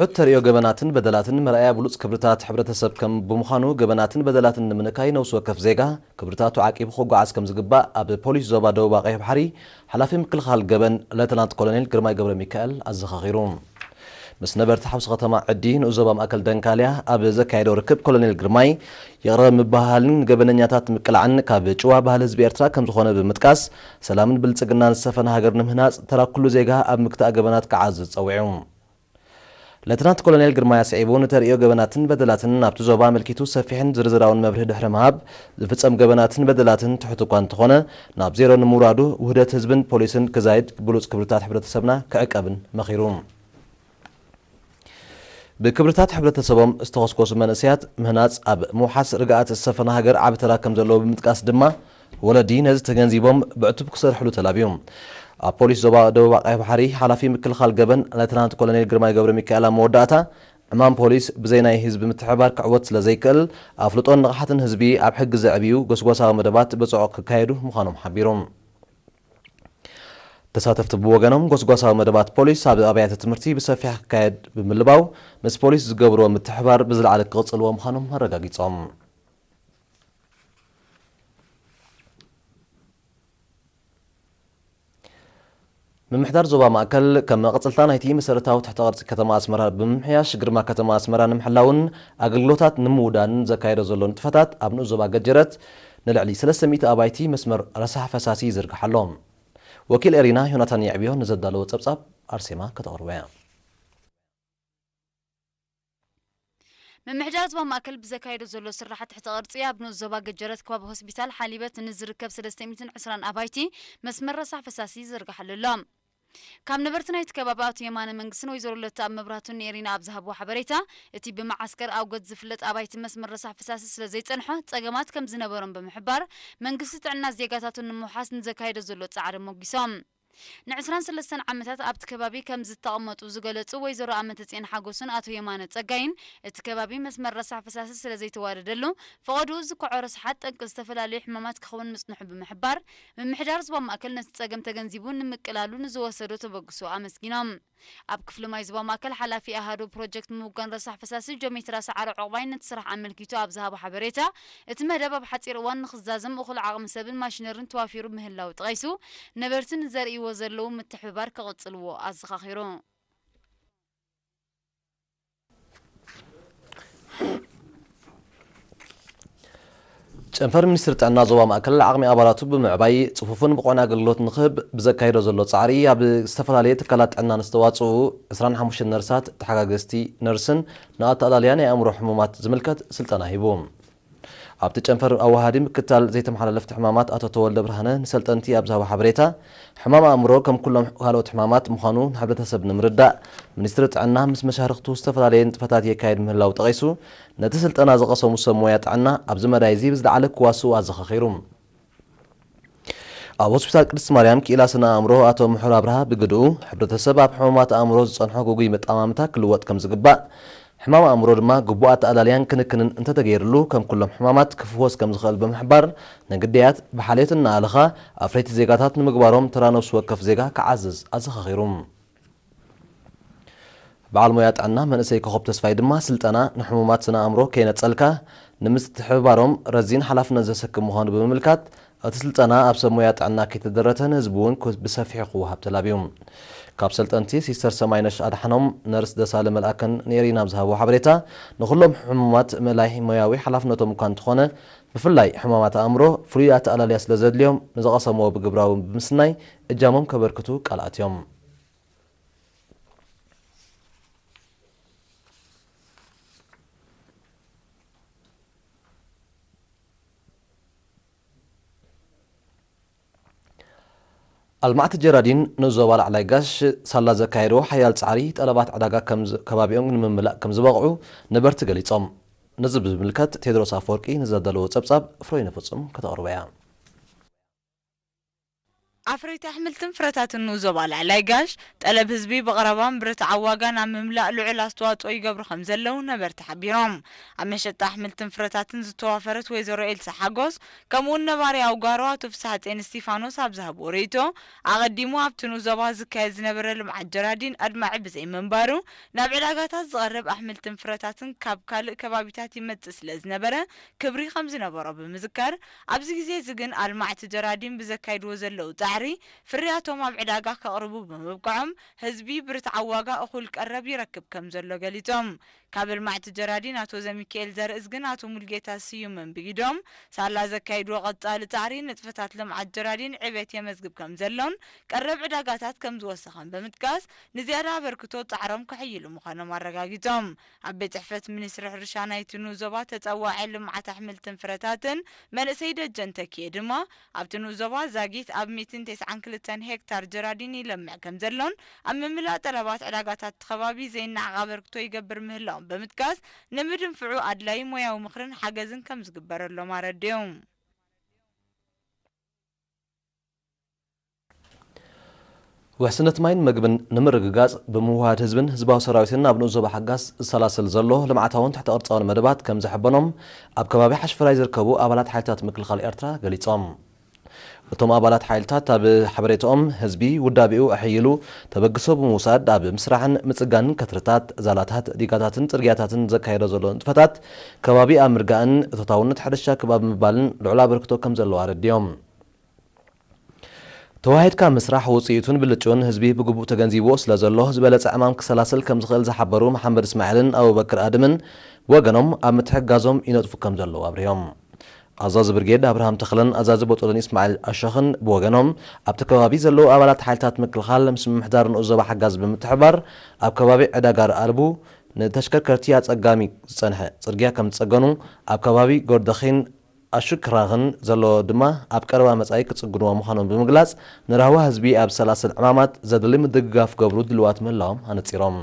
ዕድ ተርእዮ ገበናትን በደላትን መርኣያ ብሉጽ ክብርታት ሕብረተሰብ ከም ብምዃኑ፣ ገበናትን በደላትን ንምንካይ ነብሲ ወከፍ ዜጋ ክብርታቱ ዓቂቡ ክጓዓዝ ከም ዝግባእ ኣብ ፖሊስ ዞባ ደቡብ ኣቕያይ ባሕሪ ሓላፊ ምክልኻል ገበን ሌተናንት ኮሎኔል ግርማይ ገብረ ሚካኤል ኣዘኻኺሩ። ምስ ነበርቲ ሓውሲ ከተማ ዕዲ ንኡስ ዞባ ማእከል ደንካልያ ኣብ ዘካየዶ ርክብ ኮሎኔል ግርማይ፣ ይቕረ ምብሃልን ገበነኛታት ምቅላዕን ካብ ጭዋ ባህሊ ህዝቢ ኤርትራ ከም ዝኾነ ብምጥቃስ፣ ሰላምን ብልጽግናን ዝሰፈነ ሃገር ንምህናጽ ተራ ኩሉ ዜጋ ኣብ ምክታእ ገበናት ክዓዝዝ ጸዊዑ። ሌተናንት ኮሎኔል ግርማይ ኣስዒቡ፣ ንተርእዮ ገበናትን በደላትን ናብቲ ዞባ ኣመልኪቱ ሰፊሕን ዝርዝራውን መብርሂ ድሕሪ ምሃብ፣ ዝፍጸም ገበናትን በደላትን ትሑት እኳ እንተኾነ፣ ናብ ዜሮ ንምውራዱ ውህደት ህዝብን ፖሊስን ክዛይድ፣ ብሉጽ ክብርታት ሕብረተሰብና ክዕቀብን መኺሩ። ብክብርታት ሕብረተሰቦም ዝተኾስኮሱ መንእሰያት ምህናጽ፣ ኣብ ምውሓስ ርግኣት ዝሰፈነ ሃገር ዓቢ ተራ ከም ዘለዎ ብምጥቃስ ድማ፣ ወለዲ ነዚ ተገንዚቦም ብዕቱብ ክሰርሕሉ ተላብዩ። ኣብ ፖሊስ ዞባ ደቡብ ኣቕያይ ባሕሪ ሓላፊ ምክልኻል ገበን ሌተናንት ኮሎኔል ግርማይ ገብረ ሚካኤል ኣብ መወዳእታ፣ ዕማም ፖሊስ ብዘይ ናይ ህዝቢ ምትሕብባር ክዕወት ስለ ዘይክእል፣ ኣፍልጦን ንቕሓትን ህዝቢ ኣብ ሕጊ ዘዕብዩ ጎስጓሳዊ መደባት ብጽዑቕ ክካየዱ ምዃኖም ሓቢሩ። ተሳተፍቲ ብወገኖም፣ ጎስጓሳዊ መደባት ፖሊስ ኣብ ኣብያተ ትምህርቲ ብሰፊሕ ክካየድ ብምልባው፣ ምስ ፖሊስ ዝገብርዎ ምትሕብባር ብዝለዓለ ክቕጽልዎ ምዃኖም ኣረጋጊጾም። ምምሕዳር ዞባ ማእከል፣ ከም መቐጸልታ ናይቲ መሰረታዊ ትሕተ ቅርጺ ከተማ ኣስመራ ብምምሕያሽ፣ ግርማ ከተማ ኣስመራ ንምሕላውን ኣገልግሎታት ንምውዳንን ዘካየዶ ዘሎ ንጥፈታት፣ ኣብ ንኡስ ዞባ ገጀረት ንልዕሊ ሰለስተ ሚእቲ ኣባይቲ መስመር ረሳሕ ፈሳሲ ይዝርግሕ ኣሎ። ወኪል ኤሪና ዮናታን የዕብዮ ንዘዳለዎ ጸብጻብ ኣርሴማ ከተቕርቦ እያ። ምምሕዳር ዞባ ማእከል ብዘካየዶ ዘሎ ስራሓት ትሕተ ቅርጺ፣ ኣብ ንኡስ ዞባ ገጀረት ከባቢ ሆስፒታል ሓሊበት ንዝርከብ ሰለስተ ሚእትን ዕስራን ኣባይቲ መስመር ረሳሕ ፈሳሲ ይዝርግሓሉ ኣሎ። ካብ ነበርቲ ናይቲ ከባቢ ኣቶ የማነ መንግስትን ወይዘሮ ለተኣብ መብራህቱን ንኤሪና ኣብ ዝሃብዎ ሓበሬታ፣ እቲ ብመዓስከር ኣውገት ዝፍለጥ ኣባይቲ መስመር ረሳሕ ፈሳሲ ስለ ዘይጸንሖ ጸገማት ከም ዝነበሮም ብምሕባር፣ መንግስቲ ጥዕና ዜጋታቱ ንምውሓስ ንዘካየዶ ዘሎ ጻዕሪ ሞጊሶም። ንዕስራን ሰለስተን ዓመታት ኣብቲ ከባቢ ከም ዝተቐመጡ ዝገለጹ ወይዘሮ ኣመተጽዮን ሓጎስን ኣቶ የማነ ጸጋይን፣ እቲ ከባቢ መስመር ረሳሕ ፈሳሲ ስለ ዘይተዋደደሉ፣ ፈቐድኡ ዝከዖ ረስሓት ጠንቂ ዝተፈላለዩ ሕማማት ክኸውን ምጽንሑ ብምሕባር፣ ምምሕዳር ዞባ ማእከል ነቲ ጸገም ተገንዚቡ ንምቅላሉ ንዝወሰዶ ተበግሶ ኣመስጊኖም። ኣብ ክፍሊ ማይ ዞባ ማእከል ሓላፊ ኣሃዱ ፕሮጀክት ምውጋን ረሳሕ ፈሳሲ ጆሜትራ ሰዓረ ዑቕባይ ነቲ ስራሕ ኣመልኪቱ ኣብ ዝሃቦ ሓበሬታ፣ እቲ መደብ ኣብ ሓጺር እዋን ንኽዛዘም እኹል ዓቕሚ ሰብን ማሽነርን ተዋፊሩ ምህላው ጠቒሱ፣ ነበርቲ ንዘርእይዎ ዘለዉ ምትሕብባር ክቕጽልዎ ኣዘኻኺሩ። ጨንፈር ሚኒስትሪ ጥዕና ዞባ ማእከል ዓቕሚ ኣባላቱ ብምዕባይ፣ ጽፉፍን ብቑዕን ኣገልግሎት ንኽህብ ብዘካየዶ ዘሎ ጻዕሪ፣ ኣብ ዝተፈላለየ ትካላት ጥዕና ንዝተዋጽኡ ዕስራን ሓሙሽተን ነርሳት፣ ተሓጋገዝቲ ነርስን ንኣተኣላልያ ናይ ኣእምሮ ሕሙማት ዝምልከት ስልጠና ሂቡ። ኣብቲ ጨንፈር ኣወሃዲ ምክትታል ዘይተመሓላለፍቲ ሕማማት ኣቶ ተወልደ ብርሃነ ንሰልጠንቲ ኣብ ዝሃቦ ሓበሬታ፣ ሕማም ኣእምሮ ከም ኩሎም ካልኦት ሕማማት ምዃኑ ንሕብረተሰብ ንምርዳእ፣ ሚኒስትሪ ጥዕና ምስ መሻርኽቱ ዝተፈላለየ ንጥፈታት የካይድ ምህላው ጠቒሱ፣ ነቲ ስልጠና ዝቐሰሙ ሰብ ሞያ ጥዕና ኣብዚ መዳይ እዚ ብዝለዓለ ክዋስኡ ኣዘኻኺሩ። ኣብ ሆስፒታል ቅድስቲ ማርያም ክኢላ ስነ ኣእምሮ ኣቶ ምሑር ኣብርሃ ብግድኡ፣ ሕብረተሰብ ኣብ ሕሙማት ኣእምሮ ዝጸንሖ ግጉይ መጠማምታ ክልወጥ ከም ዝግባእ፣ ሕማም ኣእምሮ ድማ ግቡእ ኣተኣላልያን ክንክንን እንተተገይርሉ፣ ከም ኩሎም ሕማማት ክፍወስ ከም ዝኽእል ብምሕባር፣ ንግዳያት ብሓልዮት እናኣለኻ ኣፍረይቲ ዜጋታት ንምግባሮም ተራ ነብሲ ወከፍ ዜጋ ክዓዝዝ ኣዘኻኺሩ። በዓል ሞያ ጥዕና መንእሰይ ኮኸብ ተስፋይ ድማ፣ ስልጠና ንሕሙማት ስነ ኣእምሮ ከይነጸልካ ንምትሕብባሮም ረዚን ሓላፍነት ዘሰክም ምዃኑ ብምምልካት፣ እቲ ስልጠና ኣብ ሰብ ሞያ ጥዕና ከይተደረተ ንህዝቢ እውን ክብ-፣ ብሰፊሑ ክወሃብ ተላብዩ። ካብ ሰልጠንቲ ሲስተር ሰማይነሽ ኣድሓኖም፣ ነርስ ደሳለ መልኣከን ንኤሪና ኣብ ዝሃብዎ ሓበሬታ፣ ንኹሎም ሕሙማት ምእላይ ሞያዊ ሓላፍነቶም እኳ እንተኾነ፣ ብፍላይ ሕማማት ኣእምሮ ፍሉይ ኣተኣላልያ ስለ ዘድልዮም፣ ንዝቐሰምዎ ብግብራዊ ብምስናይ እጃሞም ከበርክቱ ቃል ኣትዮም። ኣልማዕቲ ጀራዲን ንዞባ ላዕላይ ጋሽ ሳላ ዘካየድዎ ሓያል ጻዕሪ፣ ጠለባት ዕዳጋ ከም ዝ-፣ ከባቢኦም ንምምላእ ከም ዝበቕዑ ነበርቲ ገሊጾም። ነዚ ብዝምልከት ቴድሮስ ኣፈወርቂ ንዘዳለዎ ጸብጻብ ፍሮይነ ፍጹም ከተቕርቦ እያ። ኣፍረይቲ ኣሕምልትን ፍረታትን ንኡዞባ ላዕላይ ጋሽ፣ ጠለብ ህዝቢ ብቐረባን ብርትዓዊ ዋጋን ኣብ ምምላእ ልዑል ኣስተዋጽኦ ይገብሩ ከም ዘለዉ ነበርቲ ሓቢሮም። ኣብ መሸጣ ኣሕምልትን ፍረታትን ዝተዋፈረት ወይዘሮ ኤልሳ ሓጎስ፣ ከምኡውን ነባሪ ኣውጋሮ ኣቶ ፍስሓጼን እስቲፋኖስ ኣብ ዝሃብዎ ርእይቶ፣ ኣቐዲሙ ኣብቲ ንኡዞባ ዝካየድ ዝነበረ ልምዓት ጀራዲን ኣድማዒ ብዘይምንባሩ፣ ናብ ዕዳጋታት ዝቐርብ ኣሕምልትን ፍረታትን ካብ ካልእ ከባቢታት ይመጽእ ስለ ዝነበረ፣ ክብሪ ከም ዝነበሮ ብምዝካር፣ ኣብዚ ግዜ እዚ ግን ኣልማዕቲ ጀራዲን ብዘካይድዎ ዘለዉ ጻዕሪ፣ ፍርያቶም ኣብ ዕዳጋ ከቕርቡ ብምብቅዖም፣ ህዝቢ ብርትዓዊ ዋጋ እኹል ቀረብ ይረክብ ከም ዘሎ ገሊጾም። ካብ ኣልማዕቲ ጀራዲን ኣቶ ዘሚካኤል ዘርእዝግን ኣቶ ሙልጌታ ስዩምን ብኢዶም፣ ሳላ ዘካይድዎ ቀጻሊ ጻዕሪ ንጥፈታት ልምዓት ጀራዲን ዕቤት የመዝግብ ከም ዘሎን ቀረብ ዕዳጋታት ከም ዝወሰኸን ብምጥቃስ፣ ንዝያዳ ኣበርክቶ ጻዕሮም ከሕይሉ ምዃኖም ኣረጋጊጾም። ኣብ ቤት ጽሕፈት ሚኒስትሪ ሕርሻ ናይቲ ንኡስ ዞባ ተጸዋዒ ልምዓት ኣሕምልትን ፍረታትን መንእሰይ ደጀን ተኪኤ ድማ፣ ኣብቲ ንኡስ ዞባ ዛጊት ኣብ ሚእትን ተስዓን ክልተን ሄክታር ጀራዲን ይለምዕ ከም ዘሎን ኣብ ምምላእ ጠለባት ዕዳጋታት እቲ ከባቢ ዘይነዓቕ ኣበርክቶ ይገብር ምህላዎም ብምጥቃስ፣ ንምድንፍዑ ኣድላዪ ሞያዊ ምኽርን ሓገዝን ከም ዝግበረሎም ኣረዲኦም። ውሕስነት ማይን መግብን ንምርግጋጽ ብምውህሃድ ህዝብን ህዝባዊ ሰራዊትን ኣብ ንኡስ ዞባ ሓጋዝ ዝሰላሰል ዘሎ ልምዓታውን ትሕተ ቅርጻውን መደባት ከም ዘሐበኖም ኣብ ከባቢ ሓሽፈራይ ዝርከቡ ኣባላት ሓይልታት ምክልኻል ኤርትራ ገሊጾም። እቶም ኣባላት ሓይልታት ኣብ ሓበሬታኦም ህዝቢ ውዳቤኡ ኣሕይሉ ተበግሶ ብምውሳድ ኣብ ምስራሕን ምጽጋንን ከትርታት፣ ዛላታት፣ ዲጋታትን ጽርግያታትን ዘካየዶ ዘሎ ንጥፈታት ከባቢ ኣብ ምርጋእን እቶታውነት ሕርሻ ክብ ኣብ ምባልን ልዑል ኣበርክቶ ከም ዘለዎ ኣረዲኦም። ተዋሂድካ ምስራሕ ውጽኢቱን ብልጭኡን ህዝቢ ብግቡእ ተገንዚብዎ ስለ ዘሎ፣ ዝበለጸ ዕማም ክሰላስል ከም ዝኽእል ዝሓበሩ መሓመድ እስማዒልን ኣቡበክር ኣድምን ብወገኖም ኣብ ምትሕግጋዞም ይነጥፉ ከም ዘለዉ ኣብሪሆም። ኣዛዚ ብርጌድ ኣብርሃም ተኽለን ኣዛዚ ቦጦሎኒ እስማዒል ኣሸኽን ብወገኖም፣ ኣብቲ ከባቢ ዘለዉ ኣባላት ሓይልታት ምክልኻል ምስ ምምሕዳር ንኡስ ዞባ ሓጋዝ ብምትሕብባር ኣብ ከባቢ ዕዳጋ ርኣልቡ ንተሽከርከርቲ ኣጸጋሚ ዝጸንሐ ጽርግያ ከም ዝጸገኑ፣ ኣብ ከባቢ ጎርደኺን ኣሹክራኽን ዘሎ ድማ ኣብ ቀረባ መጻኢ ክጽግንዎ ምዃኖም ብምግላጽ፣ ንራህዋ ህዝቢ ኣብ ዝሰላስል ዕማማት ዘድሊ ምድግጋፍ ክገብሩ ድልዋት ምህላዎም ኣነጺሮም።